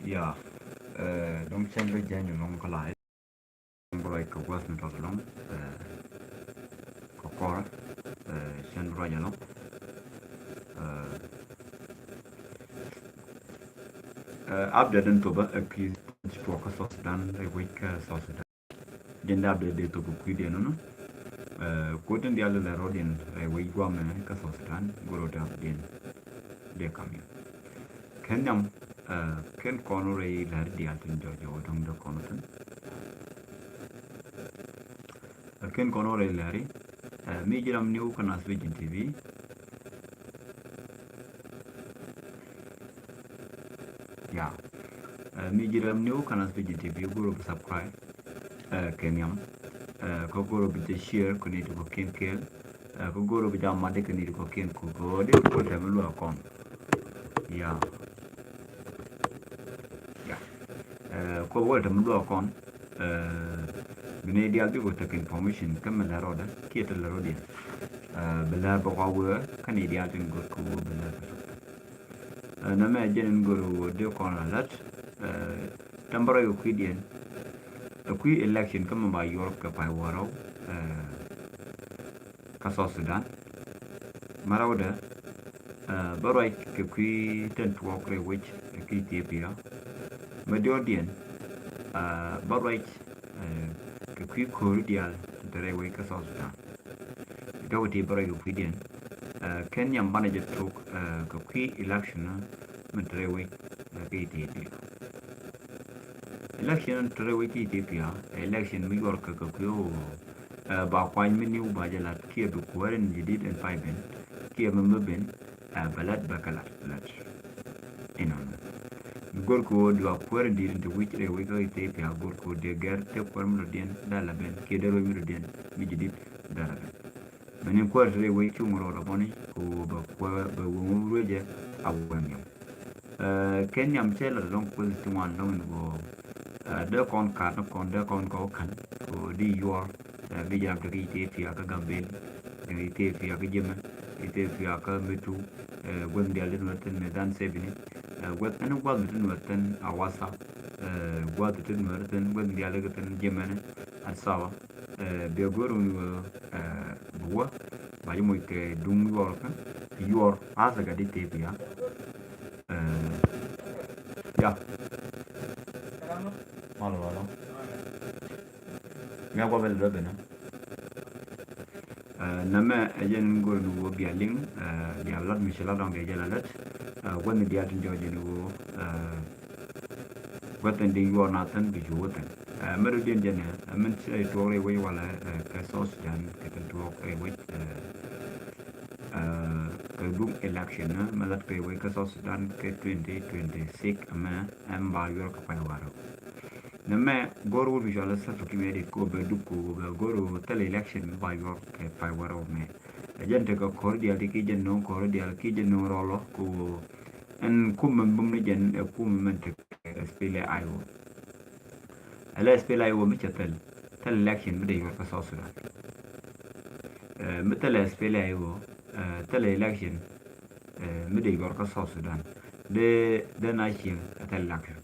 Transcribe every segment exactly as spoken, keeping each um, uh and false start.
Ya, eh, dɔ̱ŋ cɛn bi jɛny ɛlɔ̱ŋ kä la̱a̱c. Dɔ̱ŋ bi ruac kɛ gua̱th ni tɔt ɛlɔ̱ŋ, eh, kɛ kɔr, eh, cɛn bi ruac ɛlɔ̱ŋ. Eh, eh, update in thopä ɛ kui̱ tuɔɔk kä South Sudan, rɛy wec kä South Sudan. Jɛn dap dee dee thop kui̱diɛn nɔnɔ. Eh, kuoth tin diaal lɛ rɔ̱diɛn rɛy wec guamɛ kä South Sudan, go̱ro̱ dap diɛn dee kam yɛ. Kɛn nhiam, eh, kɛn kɔn rɛy lɛr diaal tin jɔw jɔw dɔ̱ŋ dee kɔn thin. Eh, kɛn kɔn rɛy lɛri, eh, mi ji̱ ram new kä Naath Vision T V. Ya. Eh, mi ji̱ ram new kä Naath Vision T V, go̱ro̱ bi subscribe. Eh, kɛ nhiam. Eh, kä go̱ro̱ bi jɛ share kä ni ti kɔ̱kiɛn kɛɛl. Eh, kä go̱ro̱ bi jɛ mat di kä ni ti kɔ̱kiɛn ku kɛ ɣöö di ti kɔn tɛm luaak kɔn. Ya. Ya. Eh, kɔ wä tɛm luaak kɔn. Eh, bi ni diaal bi kɔ tek information kä mi lɛ rɔɔdɛ kiɛ te lɛ rɔɔdiɛn. Eh, bi lɛ bä kɔ wee kä ni diaal tin go̱r kɛ wee bi lɛ bä. Eh, nɛmɛ jɛn in go̱r wee dee kɔn alert. Eh, tɛm bä rɔy kɛ kui̱diɛn. Ɛ kui̱ election kä mi ba yuɔr kɛ pay wärɔw, eh, kä South Sudan. Mɛ rɛwdɛ, eh, bä ruac kɛ kui̱ tin tuɔɔk rɛy wec kä Ethiopia. Mɛ diɔ̱ɔ̱diɛn, eh, bä ruac, eh, kɛ kui̱ ko̱ri diaal tin te rɛy wec kä South Sudan. Dɔk ti bä ruac kɛ kui̱diɛn. Eh, kɛn nhiam banɛ jɛ tok, eh, kɛ kui̱ election min te rɛy wec, eh, kä Ethiopia. Election te rɛy wec kä Ethiopia, election mi yuɔr kɛ kɛ kui̱ ɣöö, eh, ba kuany mi niw ba jɛ lat kiɛ bi kuäär in jadid in pay ben kiɛ mi mi ben, eh, bɛ lat bɛ kɛ lat lat. Inɔnɔ. Mi go̱r kɛ ɣöö dua kuäär in di̱i̱t in te wi̱c rɛy wec kä Ethiopia go̱r kɛ ɣöö dee gɛr te kuäär mi dɔ̱diɛn dee la ben kiɛ dee ruec mi dɔ̱diɛn mi jadid dee la ben. Mɛn in kuäär te rɛy wec cuŋ rɔɔdɛ bɔni kɛ ɣöö bɛ kuäär bɛ wä mi ruecɛ a wä nhiam. Eh, kɛn nhiam cɛ lat ɛlɔ̱ŋ kuoth ti ŋuan ɛlɔ̱ŋ in ɣöö, eh, dee kɔn ka̱r ni kɔn dee kɔn kɛ wä ka̱n kɛ ɣöö di yuɔr, eh, bi jɛ ram te kä Ethiopia kä Gambel, eh, Ethiopia kä Jemɛ, Ethiopia kä Metu, eh, guäth diaal ti nuɛr thin ni dhan Sevini, eh, guäth ɛn gua̱th mi ti nuɛr thin Awasa, eh, gua̱th ti nuɛr thin guäth diaal ti thin Jemɛ ni Addis Ababa. Eh, bia go̱r wun wä, eh, bi wä ba ji̱ moc kɛ duŋ yuɔr kä yuɔr a thɛ kɛ di tëë pia. Eh, ya. Malo, malo. Mɛ guɔ bɛ lɛ dɔ bɛ nä. Eh, nɛmɛ ɛ jɛn go̱r ni wä bia liŋ, eh, bia lat mi ci la dɔŋ dee jɛ la lät. Eh, wä ni bia tin jɔɔc jɛ ni wä, eh, Gua̱thɛn di yuɔr na thɛn bi cu wä thɛn. Ɛ, mɛ rɔ diɛn jɛn ɛ, ɛ, min cɛ tuɔɔk rɛy wec walɛ, ɛ, kɛ South Sudan, kɛ tin tuɔɔk rɛy wec, ɛ, ɛ, kɛ duŋ election, ɛ, mɛ lat rɛy wec kɛ South Sudan kɛ twenty twenty-six, ɛ, mɛ, ɛ, mɛ ba yuɔr kɛ pay warɛ. Nɛ mɛ, go̱r wut bi cɔal ɛ Salva Kiir Mayardit ko bɛ duk ko bɛ go̱r wut thil election mɛ ba yuɔr kɛ pay warɛ mɛ. Ɛ jɛn tekɛ ko̱r diaal ti ki jɛn no̱o̱ŋ ko̱r diaal ki jɛn no̱o̱ŋ rɔlɔ ko Ɛn kumɛ bum ni jɛn ɛ kumɛ mɛn tekɛ S P L A I O. Ɛ lɛ S P L A I O mi cɛ thil, thil election mi dee yuɔr kä South Sudan. Ɛ, mi thil S P L A I O, ɛ, thil election, ɛ, mi dee yuɔr kä South Sudan. Dee, dee na cieŋ ɛ thil election.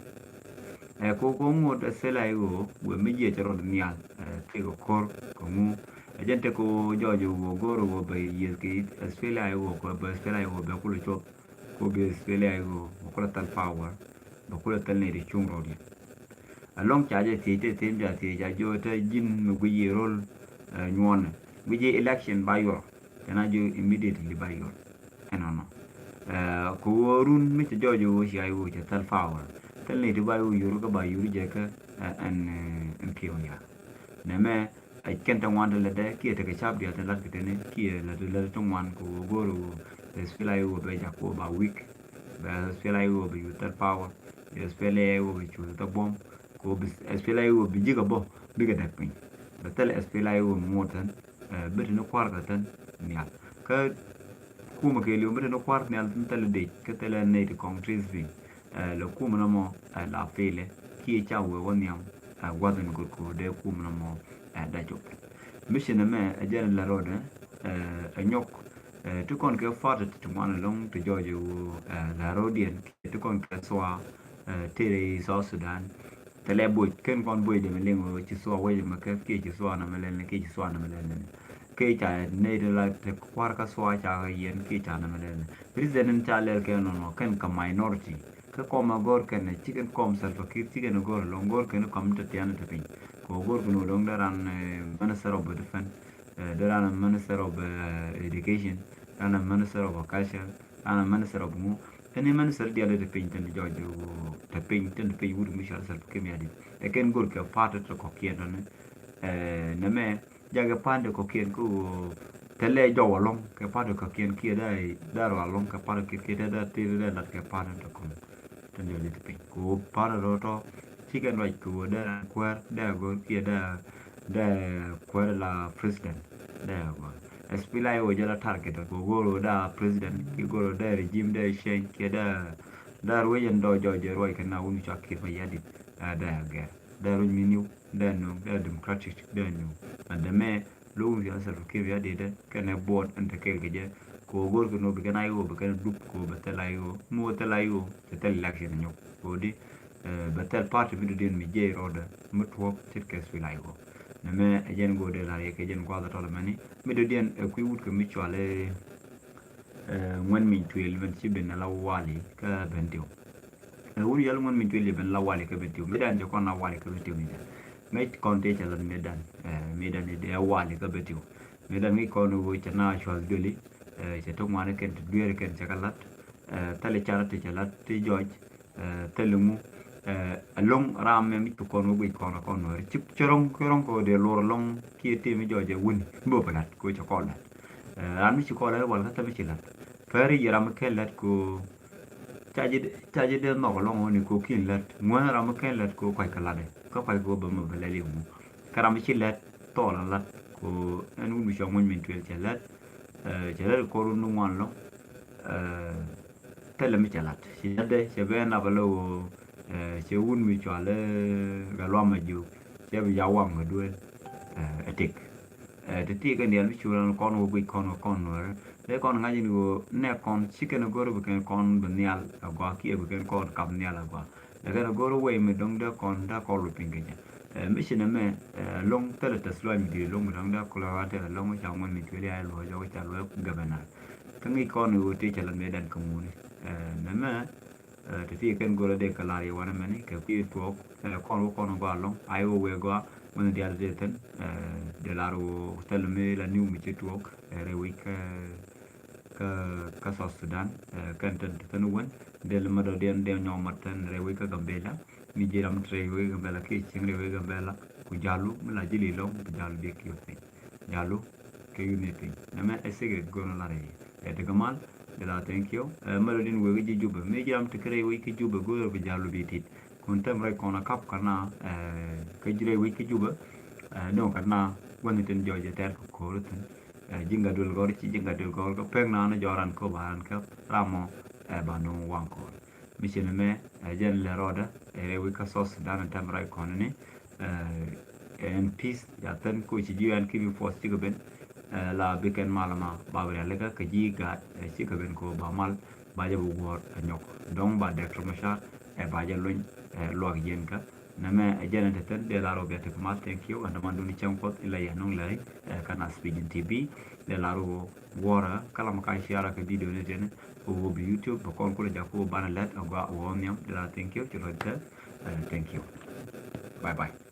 Ɛ, ko, ko ŋot S P L A I O, wee mi jiɛ cɛ rɔd nhial, ɛ, tekɛ ko̱r, kɛ ŋu. Ɛ jɛn tekɛ jɔɔc wee go̱o̱r wee bɛ yieth kɛ S P L A I O, kɛ bɛ S P L A I O bɛ kulɛ cuɔth. Ko bi S P L A I O bɛ kulɛ thil power, bɛ kulɛ thil nɛy ti cuŋ rɔɔdiɛn. Ɛlɔ̱ŋ ca jɛ thiec te thiec ca thiec ca jiɔ te ji̱n mi guic yi ro̱l, ɛ, nyuɔnɛ. Guic yi election ba yuɔr. Tɛn a jiɔ immediately ba yuɔr. Ɛnɔnɔ. Ɛ, kɛ ɣöö run mi cɛ jɔɔc ɣöö cia ɣöö cɛ thil power. Thil nɛy ti ba ɣöö yur kä ba yur jɛ kä, ɛ, ɛn, ɛ, ɛn kiɛ ɣöö ya. Nɛmɛ, Ɛ kɛn ti ŋuan ti lätdɛ kiɛ tekɛ cap diaal ti lat kɛ teni kiɛ lät lät ti ŋuan kɛ ɣöö go̱o̱r ɣöö S P L A I O bɛ jak kɛ ɣöö ba weak. Bɛ S P L A I O bɛ yuth thil power. S P L A I O bɛ cuth thil buɔ̱m. Kɛ ɣöö bi S P L A I O bi ji̱ kɛ bä bikɛ däk piny. Bɛ thil S P L A I O mi ŋot thin, ɛ, bi tini kua̱r kɛ thin nhial. Kä kumɛ kɛɛliw mi tini kua̱r nhial thin thil dec kä thil nɛy ti kɔŋ tris piny. Ɛ, lɛ kumɛ nɔmɔ, ɛ, la pilɛ kiɛ ca wee wä nhiam, ɛ, gua̱th in go̱r ko̱o̱r dee kumɛ nɔmɔ, ɛ, da cop. Mission ɛmɛ ɛ jɛn la road, ɛ, ɛ nyɔk, ɛ, ti kɔn kɛ party ti ŋuan ɛlɔ̱ŋ ti jɔɔc ɛ woo, ɛ, la road yɛn kiɛ ti kɔn kɛ sua, tëë rɛy South Sudan. Thilɛ boc, kɛn kɔn boc dee mi liŋ ɣöö ci thua wec ɛmɛ kɛ kiɛ ci thua nɔmɔ lɛl ni kiɛ ci thua nɔmɔ lɛl ni. Kɛ ca nɛy ti la ti kua̱r kä thua ca kɛ yɛn kiɛ ca nɔmɔ lɛl ni. President in ca lɛl kɛ nɔnɔ kɛn kɛ minority. Kä kɔm a go̱r kɛn ci kɛn kɔm Salva Kiir ci kɛn go̱r ɛlɔ̱ŋ, go̱r kɛn kɔm ti tiɛn ti piny. Kɛ ɣöö go̱r kɛn ɣöö dɔ̱ŋ dee ran minister of defense, dee ran minister of education, ran minister of culture, ran minister of ŋu. Ɛn minister diaal ti piny tin jɔc ti piny tin piny wut mi cɔal Salva Kiir Mayardit. Ɛ kɛn go̱r kɛ party ti kɔkiɛn tɔni. Nɛmɛ jakɛ party kɔkiɛn kä ɣöö thilɛ jɔw ɛlɔ̱ŋ kɛ party kɔkiɛn kiɛ dee dee rɔ ɛlɔ̱ŋ kɛ party kiɛ kiɛ dee dee tit dee lat kɛ party ti kɔn. Tin jɔc ti piny kɛ ɣöö party rɔ tɔ ci kɛn ruac kɛ ɣöö dee kuäär dee go̱r kiɛ dee dee kuäär la president dee go̱r. SPLA-IO jɛ la target kɛ ɣöö go̱r dee president kiɛ go̱r dee regime dee change kiɛ dee dee ruec ɛn dɔɔ jɔc jɛ ruac kɛ na wun cua Kiir Mayardit dee gɛr dee ruec mi niw. Dee nöŋ dee democratic dee nöŋ. Ɛn dee mɛ lo̱k wi̱i̱ Salva Kiir Mayardit dee kɛnɛ board ɛn te kɛɛl kɛ jɛ. Kɛ ɣöö go̱o̱r kɛ nööŋ bi kɛn IO bi kɛn dup kɛ ɣöö bɛ thil IO mi wä thil IO cɛ thil election nyɔk kɛ ɣöö di bɛ thil party mi dɔ̱diɛn mi jiɛc rɔɔdɛ mi tuɔɔk ce̱tkɛ SPLA-IO. Nɛmɛ ɛ jɛn go̱o̱r dee la̱r yɛ kɛ jɛn gua̱a̱th ɛ tɔl ɛmɛni mi dɔ̱diɛn ɛ kui̱ wut kɛ mi cɔal ɛ Ŋuɛn Miny Tuil mɛn ci ben ala wali kä Bentiu. Ɛ wun yal Ŋuɛn Miny Tuil yɛ ben la wali kä Bentiu. Mëëdan cɛ kɔn la wali kä Bentiu mëëdan. Ŋäc kɔn tëë cɛ lat mëëdan. Ɛ mëëdan i̱ dee wali kä Bentiu. Mëëdan ŋäc kɔn wä cɛ na cuath dueli. Ɛ cɛ ti ŋuani kɛn ti dueeri kɛn cɛ kɛ lat. Ɛ thɛli carɛ ti cɛ lat ti jɔc. Ɛ thɛli ŋu. Ɛ ɛlɔ̱ŋ ram mɛ mi ci kɔn wä guic kɔn kɔn nuɛɛri ci cɛ rɔ̱ŋ cɛ rɔ̱ŋ kɛ dee luɔr ɛlɔ̱ŋ kiɛ tëë mi jɔc ɛ wuni mi bä pɛ lat kɛ wä cɛ kɔn lat. Ɛ ram mi ci kɔn lat wal kä thɛmɛ ci lat. Pɛri yɛ ram mi kɛ lat kɛ ca ji̱ dee nhɔk ɛlɔ̱ŋ ɣöö ni ko̱ ki̱n lät ŋuäth ram mi ken lät ko̱ kuac kɛ latdɛ kä kuac kɛ ɣöö bɛ mɛ bɛ lɛl i̱ ŋu. Kä ram mi ci lät thɔɔl a lat ko̱ ɛn wun mi cua Ŋuɛn Miny Tuil cɛ lät. Cɛ lät kɔr wun ni ŋuan lɔ̱ŋ. Thilɛ mi cɛ lat ci latdɛ cɛ bɛ nap a lɛ ɣöö cɛ wun mi cua lɛ Gatluak Majök cɛ bi ca waŋ kɛ duel. Ɛ tëk. Ɛ ti ti kɛn diaal mi cu raan kɔn wä guic kɔn wä kɔn nuɛɛrä. Dee kɔn ŋa̱c in ɣöö nɛ kɔn ci kɛn go̱r bi kɛn kɔn bi nhial agua kiɛ bi kɛn kɔn kap nhial agua. Lɛ kɛn go̱r wei mi dɔ̱ŋ dee kɔn dee kɔn luɔt piny kɛ jɛ. Ɛ mi ci nɛ mɛ ɛ lo̱ŋ thilɛ tɛth luac mi di̱i̱t lo̱ŋ mi dɔ̱ŋ dee kɔn luac thilɛ lo̱ŋ ca Ŋuɛn Miny Tuil ya luɔc jɔk ca luɔc governor. Kä ŋi̱i̱c kɔn ɣöö tëë cɛ lat mëëdan kä ŋuni. Ɛ nɛ mɛ Ɛ ti ti kɛn go̱rä dee kɛ lar yɛ wanɛ mɛni kɛ kui̱ tuɔɔk. Ɛ kɔn wä kɔn gɔaa lɔŋ a i̱ wä wee gɔaa. Wä ni diaal dee thin ɛ dee lar wä thil mi la niw mi ci tuɔɔk. Ɛ rɛy wec kä kä kä South Sudan. Ɛ kɛn thin ti thin wän dee lɛ mɛ dɔ̱diɛn dee nyɔk mɛ thin rɛy wec kä Gambela. Mi ji̱ ram ti rɛy wec Gambela kiɛ cieŋ rɛy wec Gambela ku jalu mi la ji̱ li lɔŋ ku jalu biɛ kiɛ piny. Jalu kɛ yuni piny nɛmɛ ɛ secret go̱n lar yɛ. Ɛ ti kɛ mal. Dee la thank you. Ɛ mɛ dɔ̱diɛn wek ji̱ Jubɛ mi ji̱ ram ti kɛ rɛy wec kä Jubɛ go̱o̱r bi jalu bi tit. Kun tɛm rɛy kɔn a kap kana ɛ kä ji̱ rɛy wec kä Jubɛ. Ɛ dɔ̱ŋ kana gua̱n tin jɔc ɛ tɛr kɛ ko̱r thin. Ɛ ji̱ ŋa̱t duel gɔr ci ji̱ ŋa̱t duel gɔr kä pek na ni jɔran kä ba ran kɛ ram mɔ. Ɛ ba nuŋ waŋ ko̱r. Mi ci nɛmɛ ɛ jɛn lɛ rɔɔdɛ ɛ rɛy wec kä South Sudan ɛ tɛm rɛy kɔn ni. Ɛ ɛn peace ya thin ko ci ji̱ ɛn kibi force cikɛ ben. Ɛ la bi kɛn mal ma ba bi rialikä kɛ ji̱ gaat ɛ cikɛ ben ko ba mal ba jɛ bi wuɔr ɛ nyɔk dɔ̱ŋ ba Doctor Machar ɛ ba jɛ luny ɛ luak jiɛn kä. Nɛmɛ ɛ jɛn ɛ te thin dee la rɔ bia te kɛ mal thank you ɛn te man duni cäŋ kuɔth in la yɛ nuŋ lɛri ɛ kä na Pidgin T V. Dee la rɔ wuɔrä kä la ma ka share kɛ video ni tini. Kɛ wä bi YouTube bɛ kɔn kulɛ jak kɛ wä banɛ lɛt a gɔaa wä nhiam dee la thank you ci lɔc tɛ. Thank you. Bye bye.